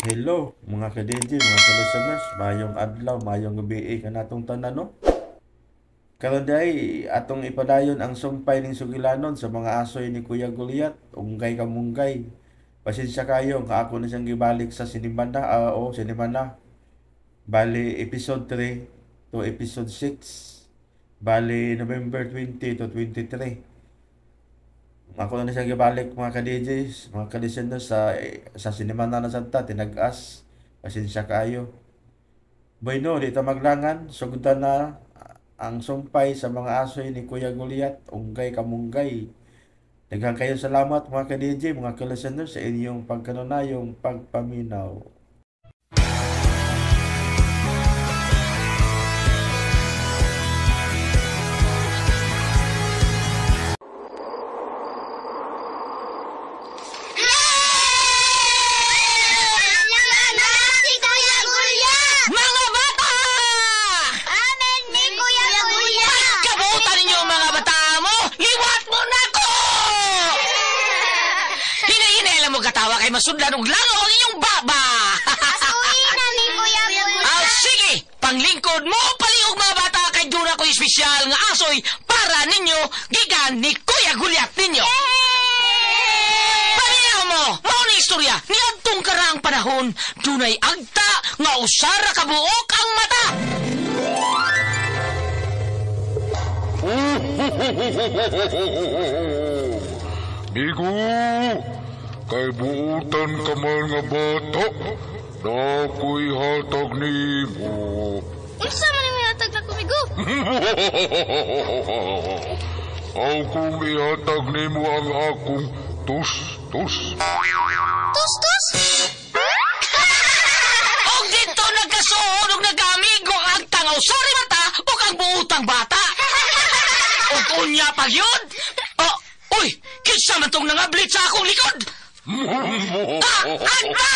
Hello mga ka-DJ, mga ka-listeners, mayong adlaw, mayong gabi kanatong tanan, no? Karon diay atong ipadayon ang sumpay ning sugilanon sa mga asoy ni Kuya Goliath, unggay kamunggay. Pasensya kayo nga ako na siyang gibalik sa sinimana, o sinimana. Bali episode 3 to episode 6. Bali November 20 to 23. Ako na siyang gibalik mga ka-DJs, mga ka-listeners sa sinimana na santa, tinag-as. Pasensya kayo. Bueno, di ta maglangan, sugdan na ang sumpay sa mga asoy ni Kuya Goliath, unggay kamunggay. Daghang kayo salamat mga ka-DJ, mga ka-listeners sa inyong pagkanunayong pagpaminaw. Si Kuya Goliath! Mga bata! Amen ni Kuya Goliath! Kabutan ninyo mga bata mo! Liwat mo na ko! Hinay-hinay lang mo katawa kay masudlan og langaw ang inyong baba! Asuhin na ni Kuya Goliath! Ah, sige! Panglingkod mo paliog mga bata kay duna ko espesyal nga asoy para ninyo gikan ni Kuya Goliath ninyo! Paminaw mo! Mao ni istorya niadtong karaang panahon dunay agta nga usara ka buok ang mata! Migo, kay buutan ka man nga bata, nako'y hatag nimo. Unsa man ang hatag na kumigo? Aw kung ihatag nimo ang akong tus-tus. Tus-tus! Og dito nagkasuod og nagkaamigo ang agta nga usara mata ug ang buutang bata. Og unya pa gyud. Oh, uy, kinsa man tong nangablit sa akong likod? Ah, agta!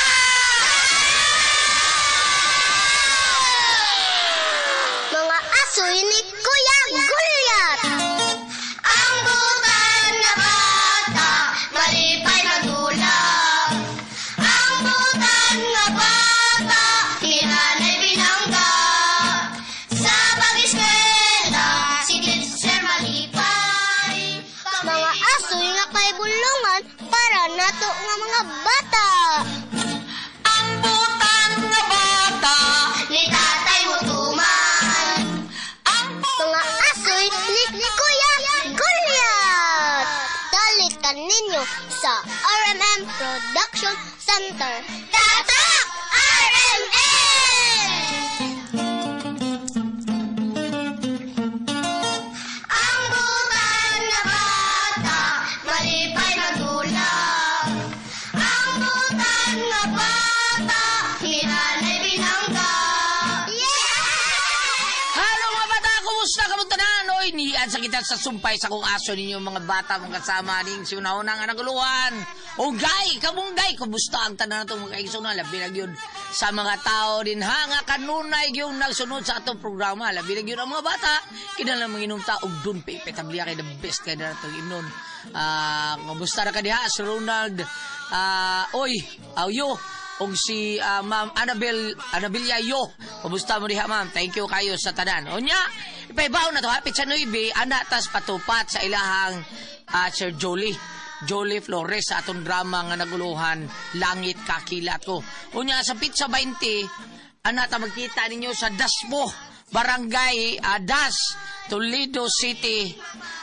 Mga asoy ni Kuya Goliath! Ang butan nga bata, malipay magdula. Ang butan nga bata, ni nanay binangga. Sa pag-eskwela, si teacher malipay. Mga asoy nga kay bulungan para nato nga mga bata. Ang butan nga bata, Ni tatay mo tuman. ang Mga asoy ni Kuya Goliath! Dalit ninyo sa RMM Production Center. Tatak! RMM! Ang butan nga bata, malipay magdula. Ang butan nga bata, ni nanay binangga. Yeah! Hello mga bata, kumusta ka tanan? Oy, nian sa kita sa sumpay sa kong aso ninyo mga bata mong kasama ning siunahon nga naguluhan. Ugay, kamunggay, kumusta ang tanan natong mga kaigsunan? Labi na gyud sa mga tao din ha nga kanunay gyud nagsunod sa atong programa. Labi na gyud ang mga bata, kinahanglan manginom ta og dun petablia kay the best kay na natong imnon. Kumusta ra ka diha si Ronald? Oy, awyo og si Ma'am Annabel Annabelia Yo. Kumusta mo diha ma'am? Thank you kayo sa tanan. Unya, ipaibaw na to hapit sa 9 ana tas patupat sa ilahang Sir Jolie. Jolie Flores sa atong drama nga naguluhan Langit Kakilat Ko. Unya sa pizza 20 ana ta magkita ninyo sa Dasmo, Barangay Das, Toledo City,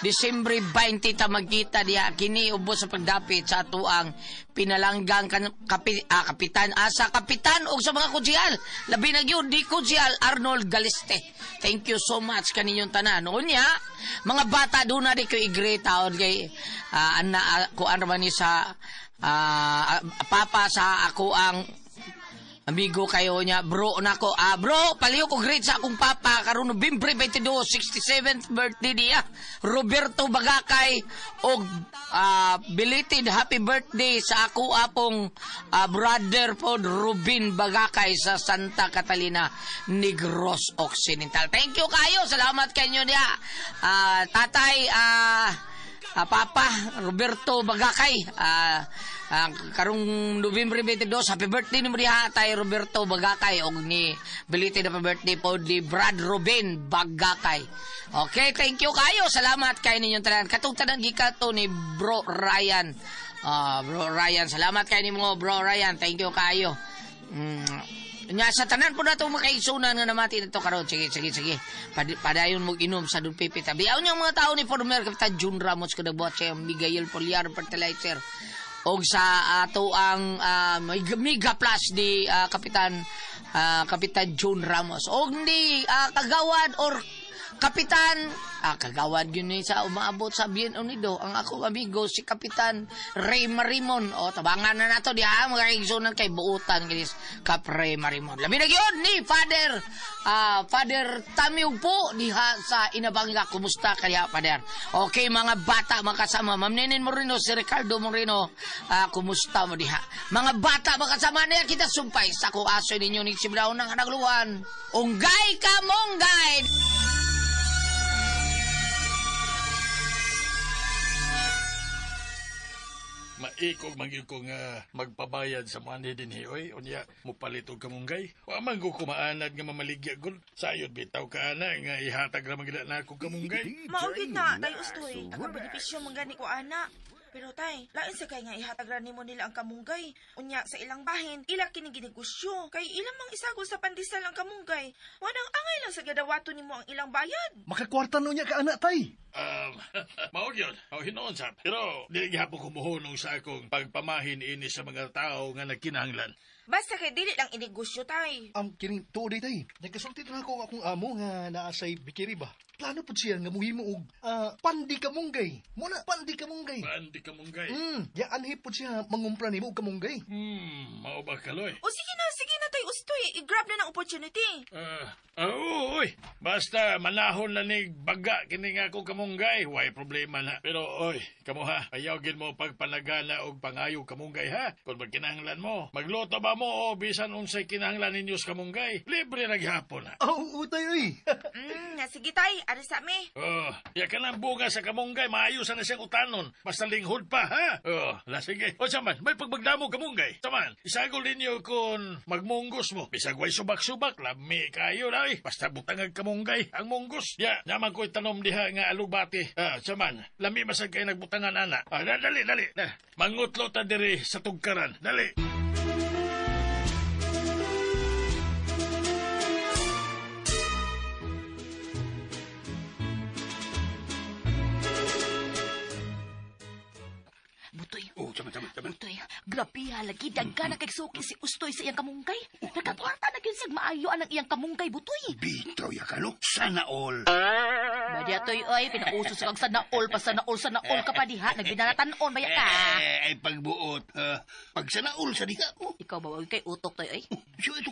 Disyembre 20 ta magkita diha kini ubos sa pagdapit sa atuang pinalanggang kapitan asa kapitan og sa mga konsehal. Labi na gyud di konsehal Arnold Galiste. Thank you so much kaninyong tanan. Unya, mga bata doon na di ko i-greet taon kay ana kuan raman ni sa papa sa ako ang amigo kayo niya, bro nako. Bro, paliw ko greet sa akong papa karon Nobyembre 22, 67th birthday niya. Roberto Bagakay og belated happy birthday sa ako apong brother pod Rubin Bagakay sa Santa Catalina, Negros Occidental. Thank you kayo. Salamat kanyo niya. Tatay, papa Roberto Bagakay. Karong Nobyembre 22, happy birthday nimo diha tay Roberto Bagakay og ni belated happy birthday po ni Brad Ruben Bagakay. Okay, thank you kayo. Salamat kay ninyong tanan. Katong tanan gikan to ni Bro Ryan. Bro Ryan, salamat kay nimo Bro Ryan. Thank you kayo. Nya sa tanan po nato makaigsunan nga namati nito karon. Sige, sige, sige. Padayon mo inom sa Don Pepe. Tabiaw niyo ang mga tao ni former Kapitan June Ramos kadabuhat siya Miguel Poliar Fertilizer. Og sa ato ang Mega Plus ni Kapitan Kapitan June Ramos. Og ni kagawad or Kapitan, kagawad yun ni sa umaabot sa Bien Unido, ang akong amigo si Kapitan Ray Marimon. O, tabangan na nato diha, mga kaigsunan kay buutan kinis Kap Ray Marimon. Labi na yun ni Father, Father Tamiog po diha sa Inabanga. Kumusta kaya, Father? Okay, mga bata, mga kasama. Ma'am Nenin Moreno, si Ricardo Moreno, kumusta mo diha? Mga bata, mga kasama niya, kita sumpay sa akong aso ninyo ni Sibraw ng Anagluan. Unggay ka monggay! Maikog magyud ko nga magpabayad sa money dinhi oy, unya mopalit og kamunggay. Wa man ko kumaanad nga mamaligya gud. Sayod bitaw ka ana nga ihatag ra man gid na ako kamunggay. Mao gyud na tay Ustoy, akong benepisyo man gani ko ana. Pero tay, lain sa kay nga ihatag ra nimo nila ang kamunggay. Unya sa ilang bahin, ila kini ginegosyo. Kay ilang mang isagol sa pandesal ang kamunggay. Wanang angay lang sa gadawato nimo ang ilang bayad. Makakwarta no niya ka ana tay. Mao gyud. Mao hinuon sab. Pero dili gihapon kumuhunong sa akong pagpamahin ini sa mga tawo nga nagkinahanglan. Basta kay dili lang inegosyo tay. Kining tuod tay. Nagkasulti na ako akong amo nga naa say bikiri ba. Plano pud siya nga muhimo og pandi kamunggay. Muna pandi kamunggay. Pandi kamunggay. Ya anhi pud siya mangumpra nimo og kamunggay. Mao ba kaloy? O sige na tay Ustoy, i-grab na ng opportunity. Oy, basta manahon na ni baga kini nga akong kamunggay, way problema na. Pero oy, kamo ha, ayaw gid mo pagpanagana og pangayo kamunggay ha. Kung magkinahanglan mo, magluto ba mo o bisan unsay kinahanglan ninyo sa kamunggay, libre na gihapon ha. Oh, utay oy. Sige tay, ari sa mi. Oh, ya kanang bunga sa kamunggay, maayo sa na siyang utanon, basta linghod pa ha. Oh, la sige. O saman, may pagbagdamo kamunggay. Saman, isagol ninyo kung magmunggos mo. Bisag way subak-subak, lami kayo na oy. Basta butangag kamunggay ang munggos. Ya, naman ko'y tanom diha nga alugbati. Saman, lami masag kay nagbutangan ana. Dali, dali. Mangutlo ta diri sa tugkaran. Dali. Butoy. Oh, tama. Butoy, grabe ha, lagi dagga na kay suki si Ustoy sa iyang kamunggay. Nakakwarta na gyud siyang maayo anang iyang kamunggay, Butoy. Bitaw ya ka, no? Sana all. Badya toy, oy, pinauso sa kag sana all, pa sana all, sana all ka pa diha. Nagbinalatan-on, baya ka. Ay pagbuot. Pag sana all sa diha. Oh. Ikaw ba, kay utok toy, oy? Siya ito,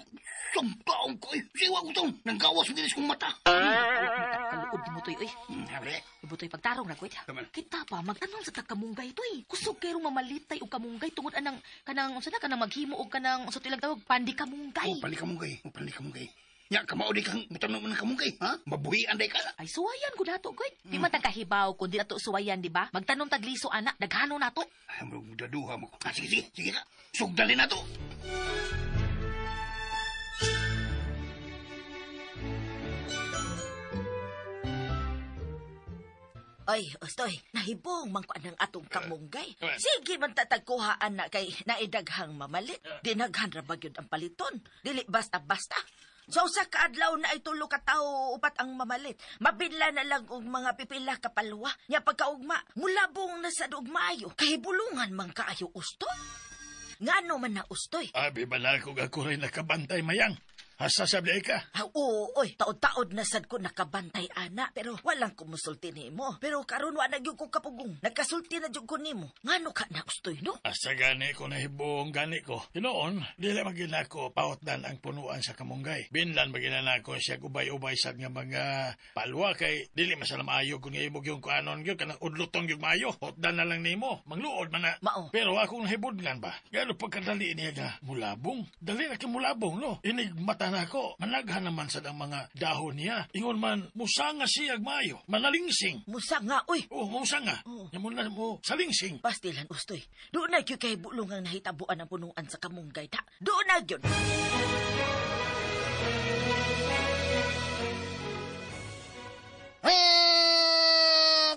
siyang ko, oy. Siya ko taong, nanggawas mo kong mata. Kaluod mo toy, oy. Habre. Butoy, pagtarong na, kuya. Kita pa, magtanong sa tagkamunggay toy. Kusog kayo mamalitay og kamunggay tungod anang kanang unsa na kanang maghimo og kanang unsa to ilang tawag pandi kamunggay. Oh, pandi kamunggay. Oh, pandi kamunggay. Nya kamao di kang mutanong ng kamunggay, ha? Mabuhian day ka. Ay suwayan ko nato, goy. Di man tang kahibaw kun di nato suwayan, di ba? Magtanom tagliso ana, daghano nato. Ay, magdaduha mo. Ah, sige, sige, sige na. Sugdali na to. Ay, Ostoy, nahibong man ko anang atong kamunggay. Sige man tatagkuhaan na kay naidaghang mamalit. Dinaghan ra ba gyud ang paliton? Dili basta-basta. So sa kaadlaw na ay tulo ka tawo upat ang mamalit. Mabinla na lang og mga pipila ka palwa. Nya pagkaugma, mulabong na sa maayo. Kahibulungan man kaayo, Ostoy. Ngano man na, Ostoy? Abi ba na ako ako rin nakabantay mayang? Hasa sabi ka? Oo, oy, taod-taod na sad ko nakabantay, ana. Pero walang kumusulti nimo. Pero karon wa na gyud ko kapugong. Nagkasulti na gyud ko nimo. Ngano ka na, Ustoy, no? Asa gani ko nahibong gani ko. Hinoon, dili magina ko pautdan ang punuan sa kamunggay. Binlan magina na ko siya ubay-ubay sad nga mga palwa kay dili masala maayo kung imog yung kuanon gyud kanang udlotong gyud maayo. Hotdan na lang nimo, mangluod man na. Mao. Pero akong nahibudngan ba? Gano pagkadali niya nga mulabong. Dali na kay mulabong, no? Inig mata Makita na ako, managhan naman sad ang mga dahon niya. Ingon man, musanga siyag maayo, manalingsing. Musanga, uy. Oh, musanga. Oh. Nya mo na mo salingsing. Pastilan, ustoy. Doon na gyud kay bulong ang nahitabuan ang punuan sa kamunggay ta. Doon na gyud.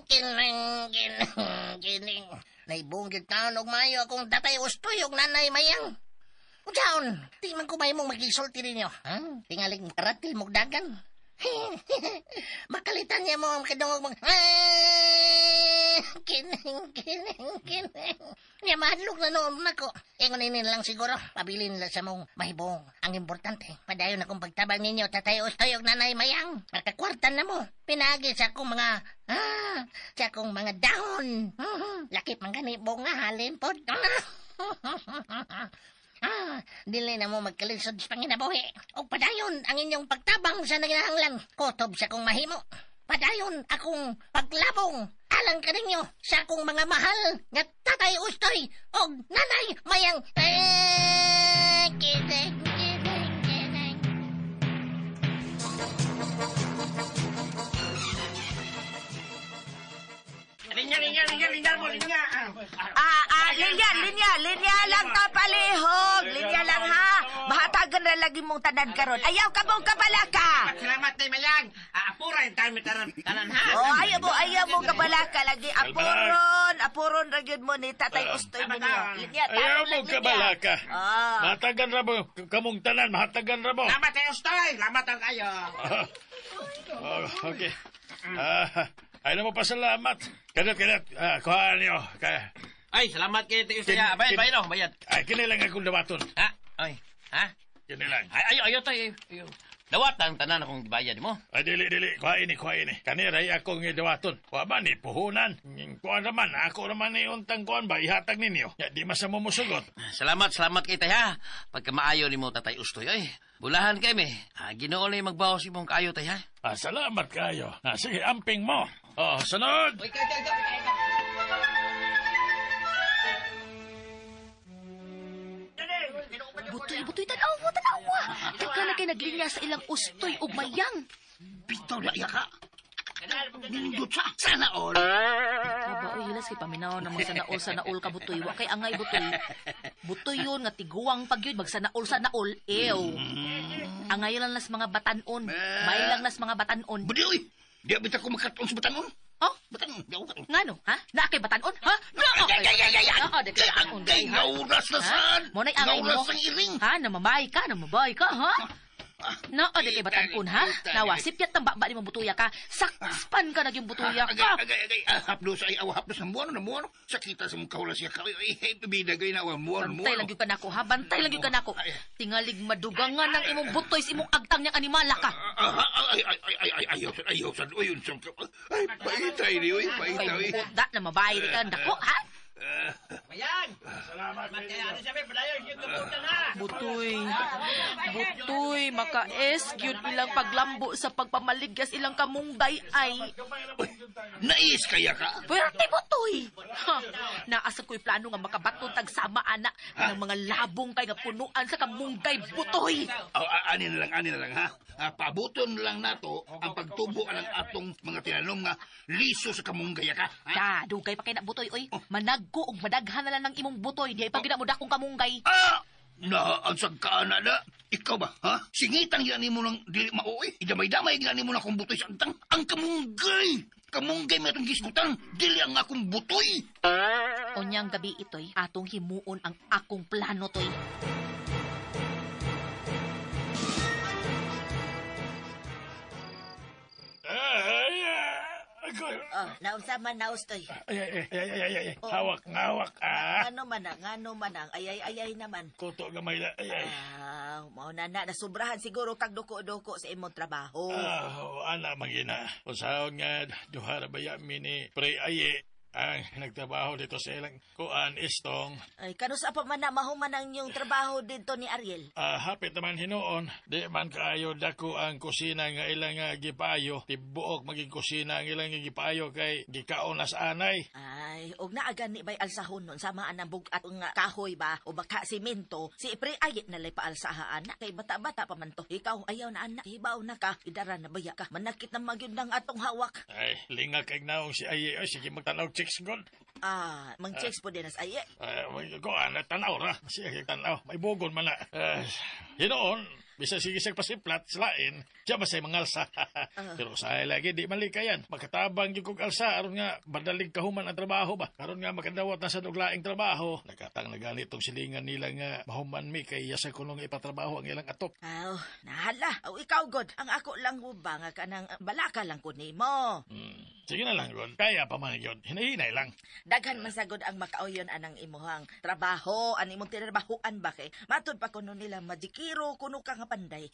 Kining, kining, kining. Naibunggit taon og maayo akong tatay ustoy og nanay mayang. Unsaon, di man ko mahimong magisulti ninyo. Ha? Tingaling karatil mong dagan. Makalitan niya mo ang kadungog mong... Kining, kining, kining. Niya mahadlok na noon nako. Ingon nini lang siguro. Pabilin lang sa mong mahibong. Ang importante, padayon akong pagtabang ninyo, tatay ustoy og nanay mayang. Makakwartan na mo. Pinagi sa akong mga... sa akong mga dahon. Lakip man gani bunga halin pod. Dili na mo magkalisod sa panginabuhi. Og padayon ang inyong pagtabang sa naginahanglan. Kutob sa akong mahimo. Padayon akong paglabong alang kaninyo sa akong mga mahal nga tatay ustoy og nanay mayang. Kining, kining, kining. Linya, linya, linya, linya mo, linya. Linya, linya, linya lang ta palihog. Linya lang ha. Mahatagan na lagi mong tanan karon. Ayaw ka mong kabalaka. Salamat tay mayang. Apura yung time tanan tanan ha. Oh, ayaw mo kabalaka lagi. Apuron, apuron ra gyud mo ni Tatay Ustoy ninyo. Linya, Ayaw tanan mo lang linya. kabalaka. Mahatagan ra mo kamong tanan, mahatagan ra mo. Salamat tay Ustoy. Salamat ang kayo. Okay. Ay na mo pasalamat. Kanat, kanat. Kuhaan niyo. Kaya. Ay, salamat kay Tatay Ustoy. Bayad, bayad, oh, bayad. Ay, kinilang akong dawaton. Ha? Ay, ha? Kinilang. Ay, ayaw, ayaw, tay. Ayaw. Dawat ang tanan akong gibayad mo. Ay, dili, dili. Kuha ini, kuha ini. Kaniray akong dawaton. Kuha ba ni puhunan? Kuha naman, ako naman ni untang kuhan ba? Ihatag ninyo. Ya, di masa mo musugot. Salamat, salamat kay tay, ha. Pagkamaayo ni mo, Tatay Ustoy, ay. Bulahan kami. Ginoo na yung magbawas imong kaayo, tay, ha. Salamat kayo. Sige, amping mo. Oh, sunod! Uy, kay, kay, kay, kay. Butoy, butoy, tanawa, tanawa. Taka na kay naglinya sa ilang ustoy ug mayang. Bitaw na iya ka. Nindot sa sana all. Traba, oy, hilas kay paminaw na magsanaol sanaol ka butoy. Wa kay angay butoy. Butoy yun nga tiguang pag yun magsanaol sanaol. Ew. Angay lang nas mga batanon. May lang nas mga batanon. Budi oy. Di abit ako makatuon sa batanon. Oh? Batanon, di ako katuon. Ngano, ha? Naa kay batanon, ha? Naa Ay, ay, ay, ay, ay. Naa kay batanon. Agay, ngauras na saan. Mo na'y angay mo. Ngauras ang iring. Ha? Namamay ka, namabay ka, ha? Naa di kay batanon, ha? Nawa, sipyat ng baba ni mong butuya ka. Sakspan ka na yung butuya Agay, ka. agay, agay. Hapdos ay awa, hapdos. Muano na, muano. Sakita sa mong kaula siya ka. Ay, ay, bida gay na, awa, muano, Bantay muano. lang gyud ka nako, ha? Bantay lang gyud ka nako. Tingalig madugangan ng imong butoy sa imong agtang niyang animala ka. Ay, ay, ay, ay, ay, ayaw, ayaw, sad. Uy, unsang ka. Ay, paitay ni, uy, Kay paitay. buta na mabayad ka dako, ha? Mayang! Salamat kay Ate Sabi, padayon yung gabutan, ha. Butoy. Butoy, maka-S gyud ilang paglambo sa pagpamaligyas ilang kamunggay ay. Nais kaya ka? Pwerte butoy. Ha, naasa ko'y plano nga makabaton tag sama ana ng mga labong kay nga punuan sa kamunggay butoy. Oh, ani na lang, ha? Pabuton lang nato ang pagtubo ang atong mga tinanom nga liso sa kamunggay ka. Ha? Da, dugay pa kay na butoy oy. Managko og madaghan na lang ng imong butoy, di ay pag mo dakong kamunggay. Na, ang sagkaana na. Ikaw ba, ha? Singitan gani mo ng dili mauoy. Idamay-damay gani mo na akong butoy sa antang. Ang kamunggay! Kamunggay may atong gisgutan. Dili ang akong butoy. Unyang gabi itoy, atong himuon ang akong plano toy. Oh, naunsa man na ustoy. Ay, ay, ay, ay, ay, ay, ay. Hawak, hawak, ah. Ngano man ang, ngano man ang, ay, ay, ay, ay naman. Kuto gamay na, ay, ay. Mao na na, nasubrahan siguro kag duko-duko sa imong trabaho. Ana, magina. Usaon nga, duha ra ba ya mi ni Pre Aye. Ang nagtrabaho dito sa ilang kuan istong. Ay, kanusa pa man na mahuman ang inyong trabaho dito ni Ariel? Hapit naman hinuon, di man kaayo dako ang kusina nga ilang gipayo. Tibuok maging kusina ang ilang gipayo kay gikaon na sa anay. Ay, og naagan ni bay alsahon nun, samaan ang bugat nga kahoy ba o baka simento, si Pre ay nalay paalsahaan na kay bata-bata pa man to. Ikaw ayaw na anak, hibaw na ka, idara na baya ka, manakit na magyud ng atong hawak. Ay, linga kay naong si Aye, ay sige magtanaw chicks god. Ah, mang checks po din as aye. Kuan, tanaw ra. Sige, tanaw. May bugon man na. Hinoon, bisa sige siyang pasiplat, slain, siya ba sa'y mangalsa. Pero sa lagi, di malikayan. Makatabang yung kong alsa, aron nga, badalig kahuman ang trabaho ba? Aron nga, makadawat na sa nuglaing trabaho. Nakatang na ganitong silingan nila nga, mahuman mi, kay yasa ko nung ipatrabaho ang ilang atop. Aw, nahala. Aw, ikaw, God. Ang ako lang ba nga kanang balaka lang ko nimo. Sige na lang, God. Kaya pa man yun. Hinahinay lang. Daghan man sagod ang makauyon anang imuhang trabaho, ang imong tinrabahoan ba kay matud pa kuno nila majikiro kuno ka nga panday.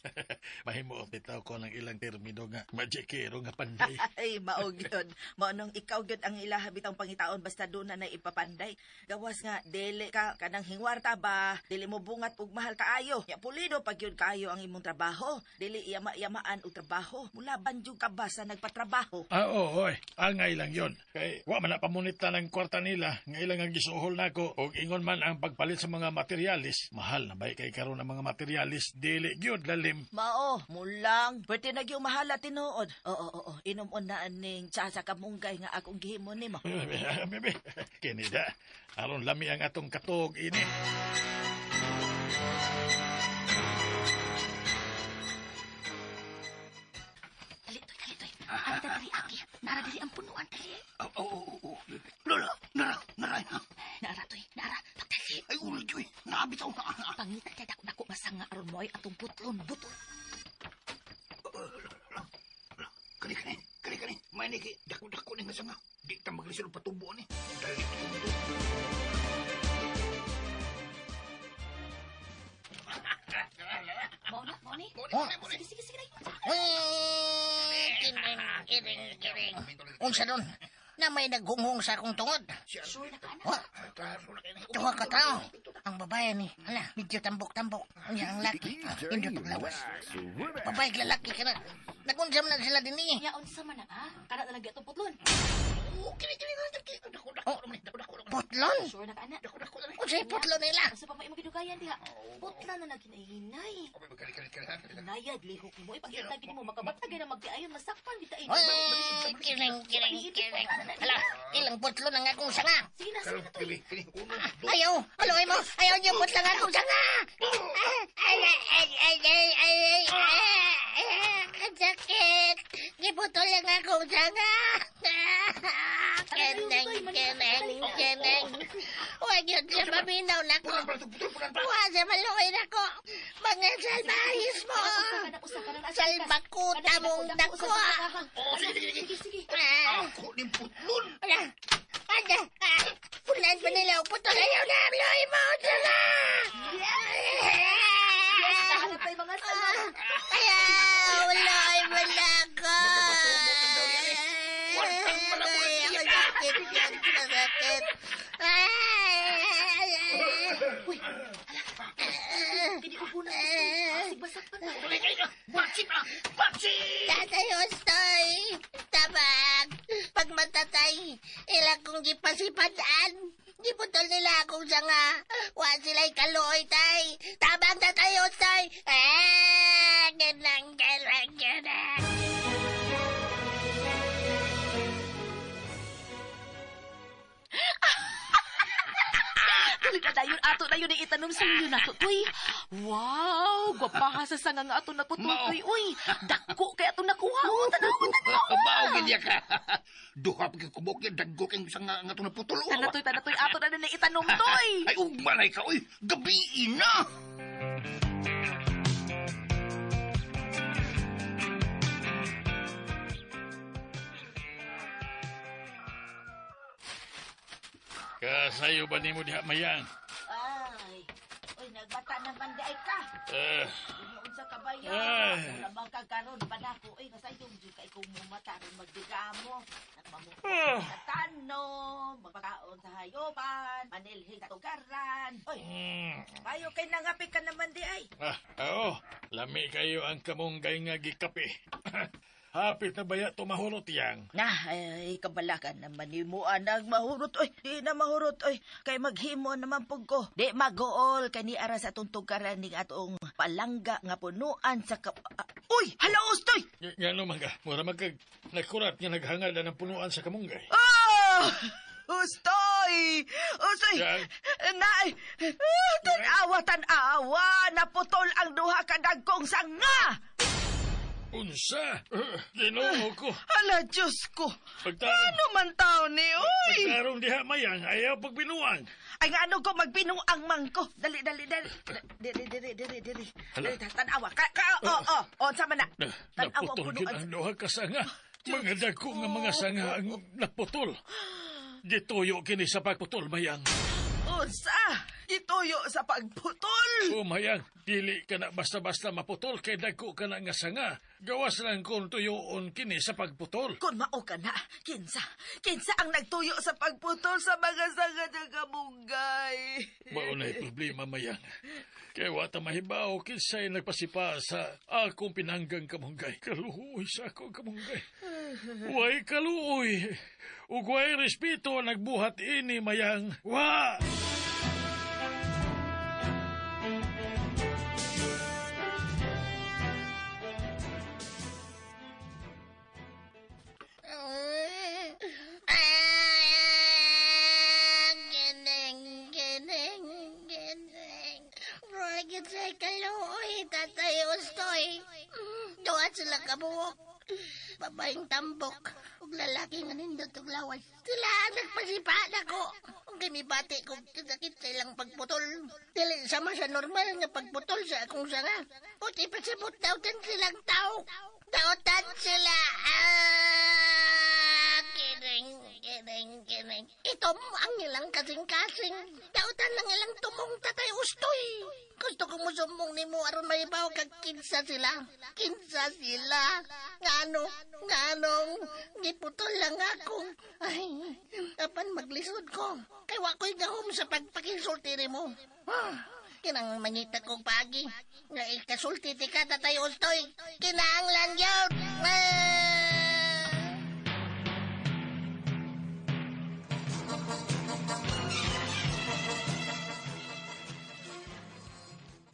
Mahimo bitaw ko ng ilang termino nga majikiro nga panday. Ay, mao gyud. Mao nung ikaw gyud ang ilaha bitang pangitaon basta doon na ipapanday. Gawas nga dili ka kanang hingwarta ba, dili mo bungat ug mahal kaayo. Nya pulido pag gyud kaayo ang imong trabaho. Dili yama-yamaan og trabaho. Mulaban jud ka ba sa nagpatrabaho? Ah, oo, oy. Angay lang yon. Kay wa man na pamunita ng kwarta nila nga ilang ang gisuhol nako og ingon man ang pagpalit sa mga materialis. Mahal na bay kay karon ang mga materialis, dili gyud lalim. Mao, mulang. Pwede na gyud mahala tinuod. Oo, oo, inom-on na aning tsa sa kamunggay nga akong gihimo nimo. Bebe, kini da. Aron lami ang atong katog ini. Dali, toy, dali, toy. Abi ta dali, aki. Nara dali ang punuan, dali. Oo. Lola, nara, nara. Nara, toy, nara. Pagdali. Ay, ulo, Joy. Naabitaw na. Pangita kay dako dako masanga aron mo ay atong putlon, butol. Kani, kani, kani, kani. May niki, dako-dako ni nga sanga. Di ta maglisod patubo ni. Dali, tubo. Mao na, mao ni. Oh. Sige, sige, sige. Kiring, kiring, kiring. Unsa doon? Na may naghunghong sa akong tungod. Sure na ka, anak. Wa, tuwa ka tao. Ang babae ni, hala, medyo tambok-tambok. Unya ang laki, hindi paglawas. Babae lalaki ka na. Nagunsam na sila din eh. Nya unsa man na, ha? Kana na lang gyud atong putlon. Oh, putlon? Sure na ka, anak. Unsay putlon nila? Unsa pa may imong gidugayan diha? Putla na nagkinahinay. Hinayad lihok mo ipakita gid mo makabatagay na magtiayon masakpan kita ini. Uy, kiring, kiring, kiring. Hala, ilang putlon ang akong sanga. Sige na, sige na, toy. Ayaw, aloy mo, ayaw niyo putlon ang akong sanga. Ay, ay, ay, ay, ay, ay, ay, ang sakit. Giputol ang akong sanga. Keneng, keneng, keneng. Huwag yun siya maminaw na ko. Huwag siya maluoy na ko. Mga salbahis mo. Salbakuta mong dako. Sige, sige. Ako ni putlon. Ala, ala, pulan pa nila. Putol ayaw na. Maluoy mo. Sanga. Yes, nahanap tayo mga sanga. Ayaw, maluoy mo na ako. Ay, ang sakit, ang sakit. Ay, ay, ay. Uy, ala. Kini ubo na. Sig masakpan ta. Bakit ah? Bakit? Tatay Ostoy, tabag. Pag matatay, ilang kong gipasipadaan. Giputol nila akong sanga. Wa sila'y kaluoy, tay. Tabang, Tatay Ostoy. Ah, ganang, ganang, ganang. Tuloy na dayon ato na yun itanom sa inyo nato, tuy. Wow, gwapaha sa sanga nga ato naputol, tuy. Uy, dako kay ato nakuha. Oh, tanaw, tanaw. Mao gid ka. Duha pa kay kubok yan, dagko kay sanga nga ato naputol. Tana, tuy, tana, tuy. Ato na na itanom, tuy. Ay, ugma na ikaw, uy. Gabiin na. Kasayo ba nimo diha mayang? Ay, Uy, nagbata naman di ay ka. Eh, Unsa ka ba yan? Ay. Wala bang kagkaroon pa na ako. Uy, kasayong dyan kay kung mumata rin magdigamo. Nagmamuko Ah. sa tanom, magpakaon sa hayopan, manilhig sa tugaran. Uy, Ayo kay nangapi ka naman di ay. Ah, oo. Lami kayo ang kamunggay nga gikape. Hapit na baya tumahurot yang. Na, ay, kabalakan naman ni mo, anak, mahurot, oy, di na mahurot, oy, kay maghimo naman pug ko. Di magool, kay ni ara sa atong tugaran ning atong palangga nga punuan sa kap... Ah, uy, hala, ustoy! Nga no, mga, mura magkag nagkurat nga naghangad na ng punuan sa kamunggay. Ah! Ustoy! Ustoy! Yang. Nay! Ah, Tanawa, tanawa! Naputol ang duha ka dagkong sanga! Unsa? Ginoo ko. Hala, Diyos ko! Pagtarong, Ano man tao ni, uy? pagtarong diha mayang, ayaw pagbinuang. Ay, nga ano ko, magbinuang man ko. Dali, dali, dali. Dili, dili, dili, dili. Hala. Dali, tanawa. Ka, ka, oh, oh, oh, sama na. Na, Tanawa ang naputol punuan. yun ang duha ka sanga. Mga dagko nga mga sanga ang naputol. Gituyo kini sa pagputol, mayang. Unsa? Gituyo sa pagputol. O mayang, dili ka na basta-basta maputol kay dagko ka na nga sanga. Gawas lang kung tuyoon kini sa pagputol. Kung mao ka na, kinsa, kinsa ang nagtuyo sa pagputol sa mga sanga ng kamunggay. Mao na'y problema, mayang. Kaya wata mahibaw kinsay nagpasipa sa akong pinanggang kamunggay. Kaluoy sa akong kamunggay. Way kaluoy. Ug way respeto nagbuhat ini, mayang. Wa! Ah, Gining, gining, gining. Ragit sa kaluoy, Tatay Ustoy. Duha sila kabuok. Babaeng tambok. Ug lalaki nga nindot og lawas. Sila ang nagpasipa nako. Ug gimibati ko sakit sa ilang pagputol. Dili sama sa normal nga pagputol sa akong sanga. Uti pasabot dautan silang tao. Dautan sila. Ah, kining, kining, kining. Itom ang ilang kasing-kasing. Dautan ang ilang tumong Tatay Ustoy. Gusto ko musumbong nimo aron mahibaw kag kinsa sila. Kinsa sila. Ngano, nganong, giputol lang ako. Ay, apan maglisod ko. Kay wa ko'y gahom sa pagpakisulti nimo. Ah, kinang mangita kong pagi. Nga ikasulti ti ka, Tatay Ustoy. Kinahanglan yun. Ah!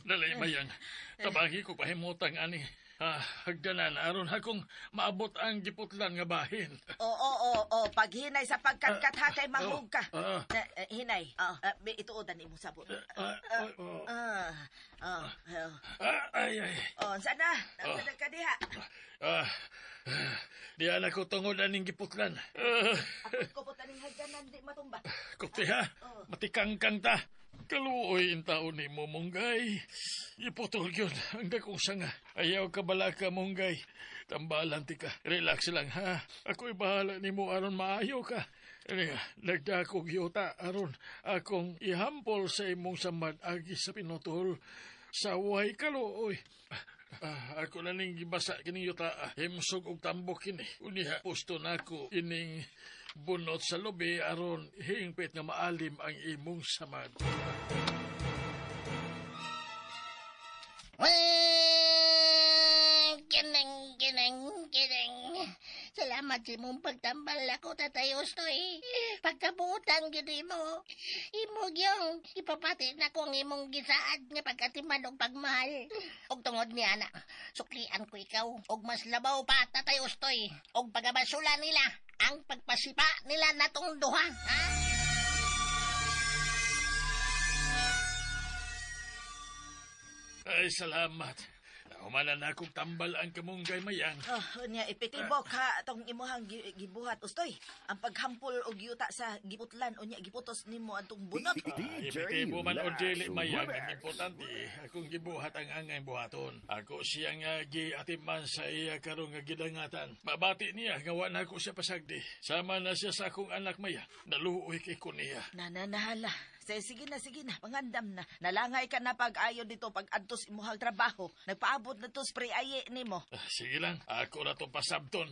Dali, mayang. Tabagi ko pahimutang ani. Ah, hagdanan aron akong maabot ang giputlan nga bahin. Oo, oo, oo. Paghinay sa pagkatkat ha, kay mahug ka. Ah, Eh, eh, hinay. May ituodan imong sabot. Ah, oh, oh. Ah, ah, ah. Ah, ay, ay. Oh, sana. Sana ka diha. Ah, ah, di na ko tungod aning giputlan. Ah, Ako ko taning hagdanan di matumba. kuti ha, matikangkang ta. Kaluoy in taon ni mo, Munggay. Iputol yun ang dakong sanga. Ayaw ka bala ka, Munggay. Tambalan ti ka. Relax lang ha. Ako'y bahala ni mo aron maayo ka. Ano Nagdakog yuta aron akong ihampol sa imong samad agi sa pinutol. Saway kaluoy. Ah, ako na ning gibasa kining yuta. Himsog og tambok kini. Uniha pusto nako ining bunot sa lubi aron hingpit nga maalim ang imong samad. Kining, kining, kining. Salamat sa imong pagtambal ako, Tatay Ustoy. Pagkabutan gid mo. Imo gyong ipapati na ko ang imong gisaad nga pagkatiman og pagmahal. Og tungod ni ana, suklian ko ikaw og mas labaw pa, Tatay Ustoy. Og pagabasula nila ang pagpasipa nila natong duha, ha? Ay, salamat. Humala na akong tambal ang kamunggay mayang. Oh, niya epektibo ka tong imuhang gibuhat ustoy. Ang paghampol og yuta sa giputlan unya giputos nimo antong bunot. Epektibo man o dili mayang, ang importante, akong gibuhat ang angay buhaton. Ako siya nga giatiman sa iya karong nga gidangatan. Mabati niya, nga wa na ako siya pasagdi. Sama na siya sa akong anak maya. Naluoy kay ko niya. Nananahala. Sige na, sige na. Pangandam na. Nalangay ka na pag-ayo dito pag adtos imuhang trabaho. Nagpaabot na to spray aye nimo. Sige lang, ako na to pasabton.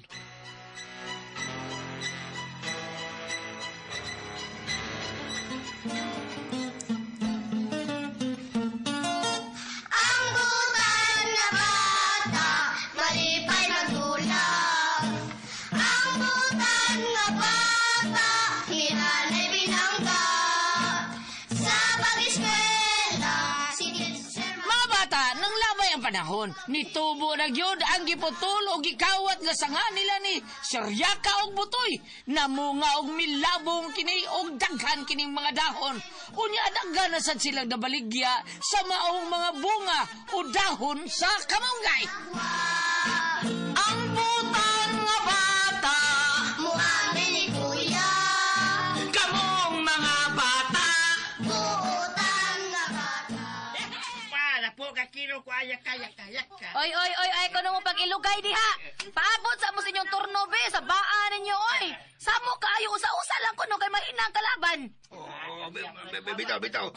Ang butan nga bata, malipay magdulak. Ang butan nga bata, hinanay binangga. Sa pag-eskwela, si teacher Mga bata, nang labay ang panahon, nitubo na gyud ang giputol o gikawat nga sanga nila ni Siryaka og Butoy. Namunga og milabong kini og daghan kining mga dahon. Unya daghan na sad silang nabaligya sa maong mga bunga o dahon sa kamunggay. Ang butan nga bata, muami ni kuya. Kamong mga bata, Butan nga bata. Para po ka kilo ko ayak ayak ayak ka. Oy, oy, oy, ay ko mo pag-ilugay diha. Paabot sa mo sa inyong turno, be. Sa baan ninyo, oy. Samo kaayo, usa-usa lang ko no kay mahina ang kalaban. Oh, bitaw, bitaw.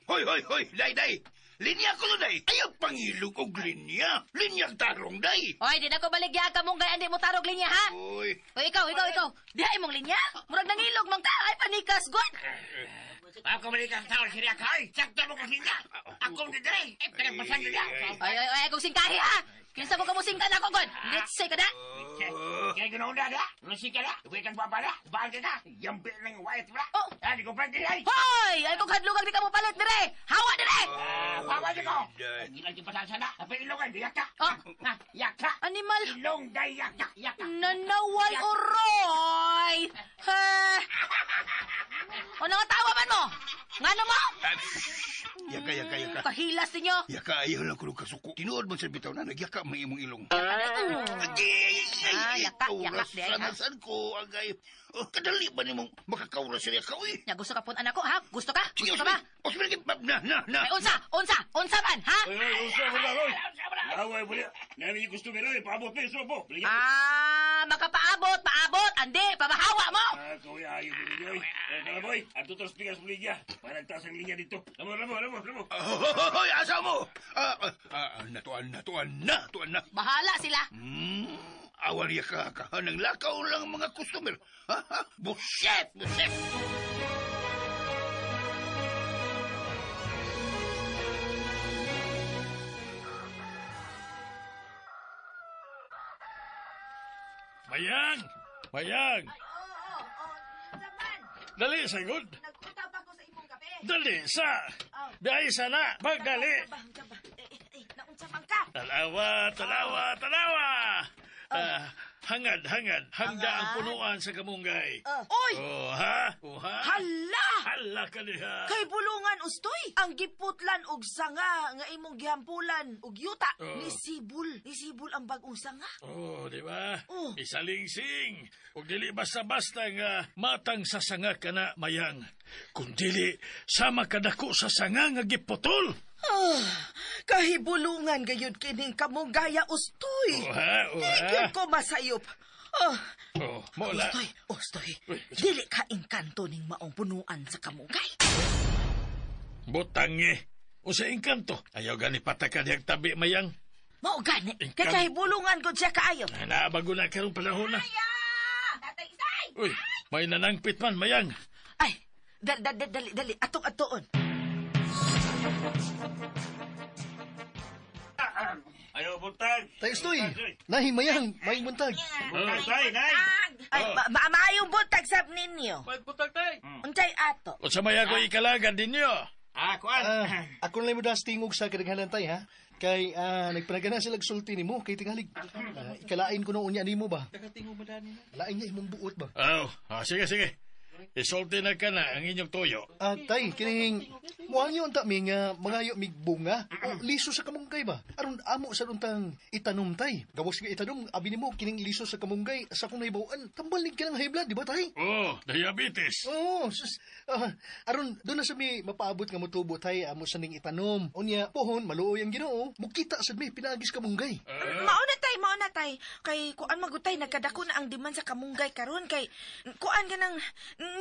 Hoy, hoy, hoy, day, day. Linya ko no, day. Ayaw pangilog og linya. Linya tarong, day. Oy, di na ko baligya ka mong gay, andi mo tarog linya, ha? Oy. Oy, ikaw, ikaw, ikaw. Diha imong linya? Murag nangilog man ka, ay panikas, god. Ako balik ang tao siya kay. Sakto mo ko linya. Ako ni dre. Eh pinagpasan niya. Ay, ay, ay, akong singkahi, ha? Kinsa ko kamusingkan ako, god. Let's say ka na. Kaya ganoon na da. Lusi ka na. Uwi kang baba na. Bahal ka na. Yambi ng white bra. Oh. Ah, di ko pa dili. Hoy! Ay kong hadlugag di ka mo palit dire. Hawa dire. Hawa di ko. Hindi lang pasan na. Apay ilong ay yak ka. Oh. Yak ka. Animal. Ilong day yak ka. Yak ka. Nanaway uroy. Ha. O nangatawa man mo? Ngano mo? Yaka, yaka, yaka. Kahilas ninyo. Yaka, ayaw lang ko kasuko. Tinuod man sa bitaw na, nagyaka may imong ilong. Ah, yaka, yaka, di ay, ha? Sanasan ko, agay. Oh, kadali ba nimong makakaura sa yaka, uy? Nya gusto ka pun anak ko, ha? Gusto ka? Sige, Gusto ka ba? Osmin, na, na, na. Ay, unsa, unsa, unsa man, ha? Oy, unsa mo na, oy. Away mo niya. Nami yung customer, oy. Paabot na yung sopo. Ah, makapaabot, paabot, andi, pabahawa mo. Ah, kuya, ayaw mo ninyo, oy. Tara, boy. Ato tos pikas mo linya. Parang taas ang linya dito. Lamo, lamo, lamo, lamo. Hoy, asa mo? Natuan, natuan na, tuan na. Bahala sila. Awal ya ka, nang lakaw lang ang mga customer. Ha, ha? Buset, buset. Mayang! Mayang! Dali, sagod. Nag-utap ako sa imong kape. Dali, sa. Biyahe sana. Pagdali. Naunsa man ka? Tanawa, tanawa, tanawa. Ah, hangad, hangad. Hangda ang punuan sa kamunggay. Oy! Oh, ha? Oh, ha? Hala! Hala ka niya. Kay bulungan ustoy, ang giputlan og sanga nga imong gihampulan og yuta Oh. ni sibol, ni sibol ang bag-ong sanga. Oh, di ba? Oh. Isalingsing. Ug dili basta-basta nga matang sa sanga ka na mayang. Kung dili, sama kadako sa sanga nga giputol. Ah, kahibulungan gayud kining kamunggaya ustoy. Oh, ha? Oh, Di ha? gyud ko masayop. Ah, Oh, mo la. ustoy, ustoy. Dili ka engkanto ning maong punuan sa kamunggay. Butang eh. Usa engkanto. Ayaw gani patakan diyang tabi mayang. Mao gani. Kay kahibulungan gud siya kaayo. Nabago na karong panahon na. Tatay Isay! Uy, may nanangpit man mayang. Ay, dali, dali, dali, dali. Atong atoon. Ayaw buntag. Tay Ustoy, nahi mayang, may buntag. Oh, tay, nay. Ay, maayong buntag sab ninyo. May buntag tay. Unsay ato? Unsa may ako ikalagan ninyo? Ah, kuan. Ako na lang mo das tingog sa kadaghanan tay ha. Kay nagpanagana sila sulti nimo kay tingalig. Ikalain ko noon niya nimo ba? Lain niya imong buot ba? Oh, sige sige. Isulti na ka na ang inyong tuyo. Tay, kining muhangyo unta mi nga mangayo mig bunga o liso sa kamunggay ba? Aron amo sa untang itanom tay. Gawas nga itanom abi nimo kining liso sa kamunggay sa akong nahibaw-an. Tambal ni kanang high blood, di ba tay? Oh, diabetes. Oo, sus, aron doon na sa mi mapaabot nga motubo tay amo sa ning itanom. Unya pohon maluoy ang Ginoo, mukita sad mi pinaagis kamunggay. Mao na tay Ay, mao na tay. Kay kuan magutay nagkadako na ang demand sa kamunggay karon kay kuan ganang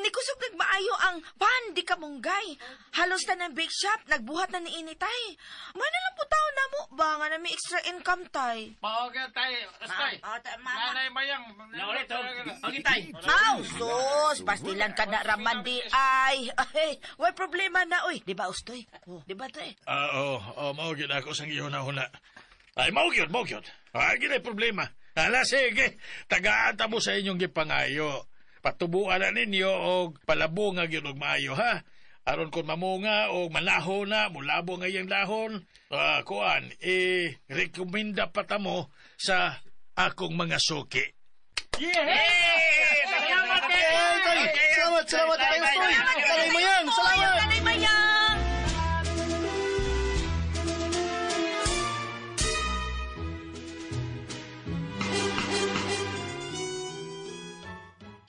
nikusog nagmaayo ang pan di kamunggay. Halos tanan bake shop nagbuhat na niini tay. Mana lang po tao na mo ba nga na may extra income tay. Paoge tay, Astay. Nanay Mayang. Naulit, oh. tay. Aw, sus, pastilan ka na raman di ay. Ay, way problema na oy. Di ba ustoy? Oh, di ba tay? Ah, oo, mao gyud ako sang gihuna-huna. Ay, mao gyud, mao gyud. Ay, gyud ay problema. Hala, sige. Tagaan ta mo sa inyong gipangayo. Patubuan na ninyo og palabunga gyud og maayo, ha? Aron kon mamunga o manaho na, mulabo nga iyang dahon, kuan, i-rekomenda pa ta mo sa akong mga suki. Yeah! Salamat, Tay! Salamat, salamat, Tatay Ustoy! Nanay Mayang, salamat! Nanay Mayang!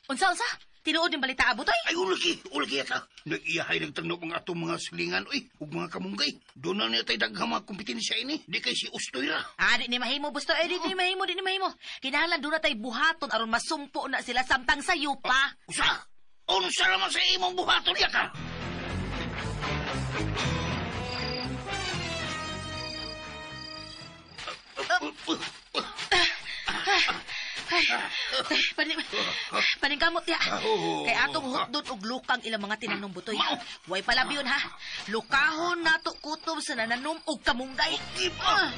Unsa, unsa? Tinuod yung balita, Butoy? Ay, ulagi ka. Nag-iyahay nagtagno ang atong mga silingan, uy, ug mga kamunggay. Doon na niya tayo daghang mga kompetensya ini. Di kay si Ustoy ra. Ah, di ni mahimo, Bustoy. Ay, di ni mahimo, di ni mahimo. Kinahanglan doon na tayo buhaton aron masumpo na sila samtang sayo pa. Usa! Unsa naman sa imong buhaton niya ka? Ay, paningkamot ya. Kay atong hutdon og lukang ilang mga tinanom, Butoy. Way palabi yun, ha? Lukahon nato kutob sa nananom og kamunggay. Ah.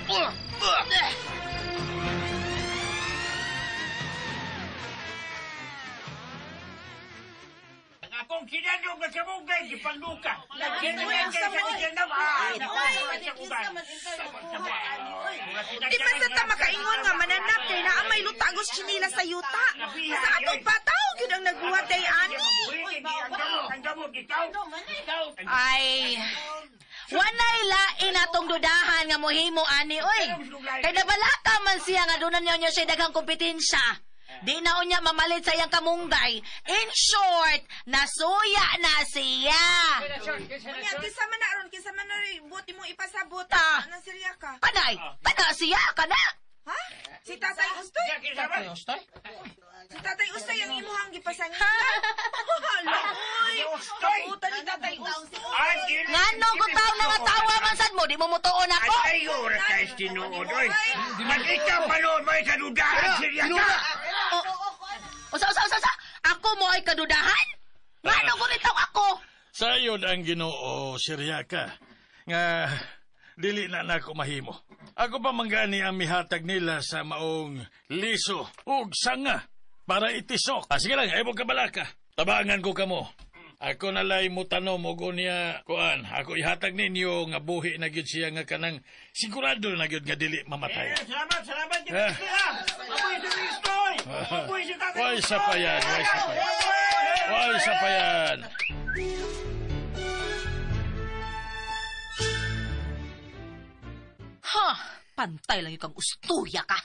Ang akong kinanog nga kamunggay, gipangluka. Nagkinagay sa kinanam. Di man sa ta makaingon nga mananap kay naa may lutagos chinila sa yuta. Sa atong bataw gyud ang nagbuhat day ani. Ay, wanay lain atong dudahan nga mohimo ani oy. Kay nabalaka man siya nga doon na niya siya daghang kompetensya. Di na unya mamalit sa iyang kamunggay. In short, nasuya na siya. Unya kinsa man na ron, kinsa man na rin buti mo ipasabot. Ta. Anang sirya ka? Kanay, kana siya, kana. Ha? Si Tatay Ustoy? Tatay Ustoy? Si Tatay Ustoy ang imuhang gipasangitan. Hala, oy. Kabutan ni Tatay Ustoy. Ngano gutaw na nga tawa man sad mo, di mo mutuon ako. Ay, oras tayo tinuod, oy. Mag-ikaw panood mo kadudahan, sirya ka. Usa, usa, usa, usa. Ako mo ay kadudahan? Ngano gunitaw ako? Sayon ang Ginoo, Siriaka, nga dili na nako mahimo. Ako pa manggani ang mihatag nila sa maong liso ug sanga para itisok. Ah, sige lang, ayaw ka balaka. Tabangan ko kamo. Ako nalay mo tanom og unya kuan. Ako ihatag ninyo nga buhi na gyud siya nga kanang sigurado na gyud nga dili mamatay. Salamat, salamat, Apoy si Ustoy! Apoy si Tatay Way sa payan, way sa payan. Way sa payan. Ha, pantay lang ikang ustuya ka.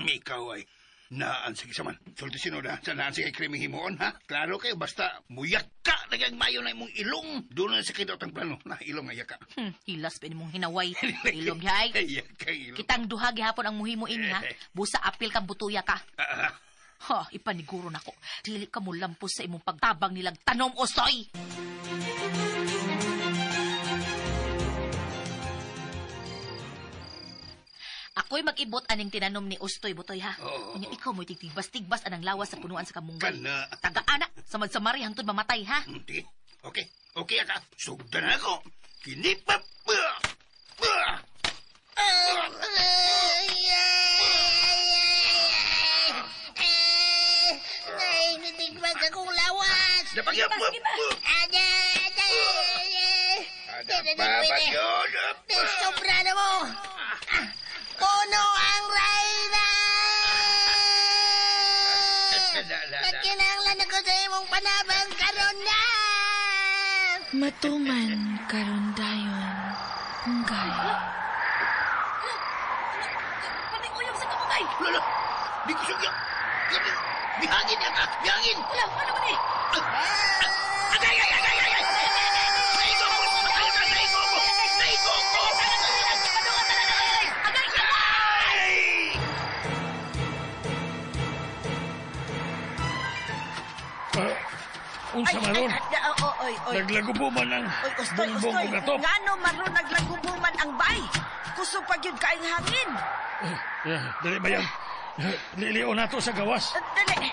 Ikaw ay naan sige saman. Sulti sinod ha, sa naan sige krimi himuon ha. Klaro kayo, basta muyak ka nagang mayo na imong ilong. Doon na sa kidot ang plano. Na, ilong ay yaka. Hilas pa mong hinaway. Ilong hay. Yaka ilong. Kitang duha gihapon ang muhimo ini ha. Busa apil kang butuya ka. Ha, ipaniguro nako. Dili ka mo lampos sa imong pagtabang nilang tanom, Ustoy. Ako'y mag-ibot aning tinanom ni Ustoy Butoy ha. Unya ikaw mo'y tigtigbas-tigbas anang lawas sa punuan sa kamunggay. Kana. Taga-ana, samad-samari hangtod mamatay ha. Sige. Okay. Okay ka. Sugdan ako. Kinipap. Naibitigmas akong lawas. Napag- Ada, ada, Sobra na mo. Puno ang rayna! Nagkinahanglan ako sa imong panabang karon na! Matuman karon dayon, Punggay. Paning uyab sa kamunggay! Lala! Di ko sugya! Bihangin yan ka! Bihangin! Wala! Ano ba ni? Agay! Agay! Agay! Agay! Naigo ko! Patay ka! Naigo ko! Naigo ko! Agay! Ay! Unsa maron? Oy, oy. Naglagubo man ang Oy, ustoy, bongbong ustoy. ug atop. Ngano maron naglagubo man ang bay? Kusog pa gyud kaing hangin. Dali Mayang. Liliw na to sa gawas. Dali.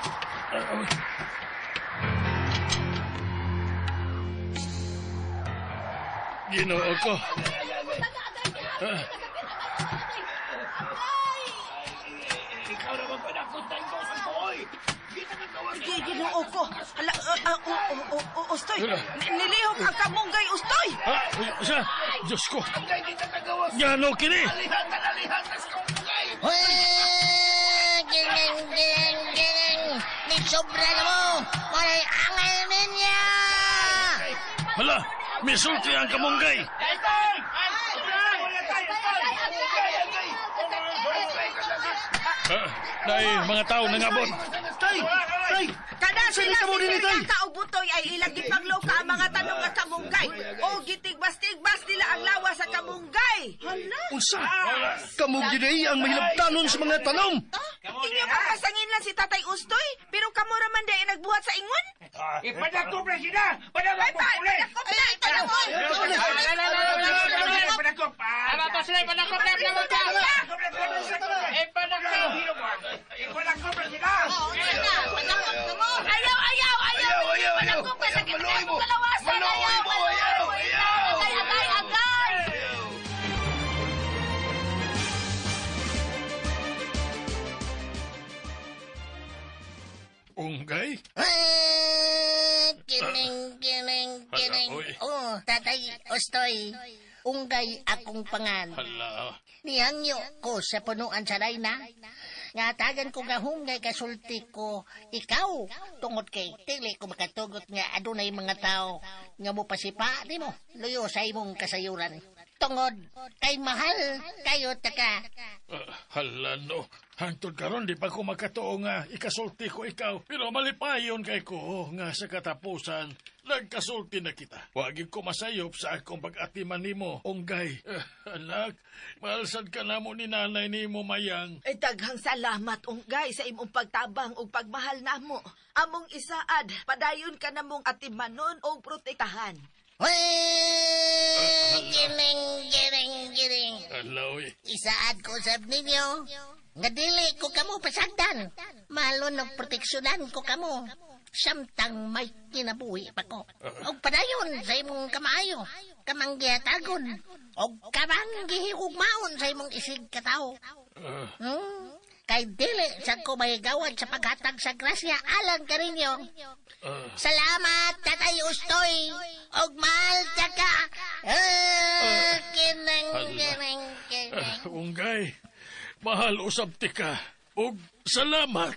Ginoo ko. Ikaw naman panakot tayo sa buoy. Ginoo ko. Hala, ustoy. Nilihok ang kamunggay, ustoy. Siya, Diyos ko. Ngano kini? Gining, gining, gining. Ni sobra na mo. Walay angay ninya. Hala, misulti ang kamunggay. Dahil mga tao nangabot. Tay! Tay! Kada Saan sila ka mo si din, Tay? Sir og butoy ay ilang gipangloka ang mga tanong nga kamunggay. O gitigbas-tigbas nila ang lawa sa kamunggay. Hala. Unsa? Kamo gyud ay ang mahilabtanon sa mga tanom. Inyo papasangin lang si Tatay Ustoy, pero kamo ra man dahil nagbuhat sa ingon. Ipadakop na sila! Padakop ulit! Padakop na! Padakop! Padakop! Tama pa sila, ipadakop na, ipadakop na! Ipadakop! Ipadakop na sila! Ayaw, ayaw, ayaw! Ayaw, ayaw, ayaw! Padakop ka sa Maluoy mo! kalawasan! Maluoy Ayaw, mo! Ayaw, ayaw! Agay, agay, agay! Unggay? Kining, kining, kining. Hala, oy. Oh, Tatay Ostoy. Unggay akong pangan. Hala. Nihangyo ko sa punuan sa Rayna. Nga tagan ko nga hungay kasulti ko ikaw tungod kay dili ko makatugot nga adunay mga tao nga mo pasipa nimo luyo sa imong kasayuran. Tungod kay mahal kayo taka. Hala no. Hangtod karon di pa ko makatuo nga ikasulti ko ikaw. Pero malipayon kay ko nga sa katapusan nagkasulti na kita. Wagi ko masayop sa akong pag-atiman nimo, Unggay. Anak, mahalsad ka namo ni nanay nimo Mayang. Ay, daghang salamat, Unggay, sa imong pagtabang ug pagmahal namo. Among isaad, padayon ka namong atimanon og protektahan. Gining, gining, gining. Hala, oy. Isaad ko sab ninyo nga dili ko kamo pasagdan. Mahalon og proteksyonan ko kamo. Samtang may kinabuhi pa ko. Og padayon sa imong kamaayo, kamang gihatagon, og kamang gihigugmaon sa imong isig katawo. Kay dili sa ko mahigawad sa paghatag sa grasya alang kaninyo. Salamat, Tatay Ustoy. Og mahal ta ka. Kinang, kinang, kinang. Unggay, mahal usab ti ka. Og salamat.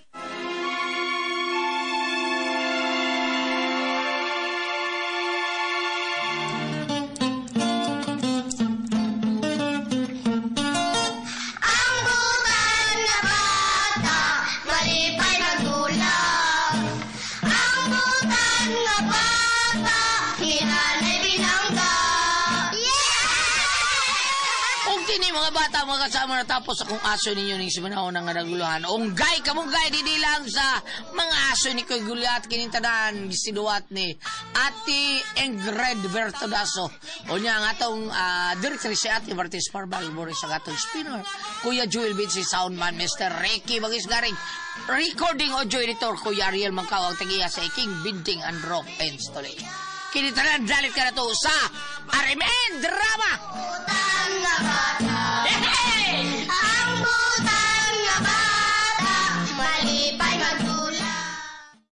Ang butan na bata, malipay magdulak. Ang butan na bata, ni nanay binangga. Ug kini mga bata mga kasama na tapos akong aso ninyo ning simanahon nga naguluhan. Unggay kamunggay di lang sa mga aso ni Kuy Gulyat kining tanan gisiduwat ni Ate Ingrid Bertodaso. Unya ang atong director si Ate Martis Parbal Boris ang atong spinner. Kuya Joel Vinci soundman Mr. Ricky Magisgaring. Recording audio editor Kuya Ariel Mangkaw ang tagiya sa King Building and Rock Installation. Kini tanan dalit ka na to sa Arimen Drama! Butan na bata. Hey!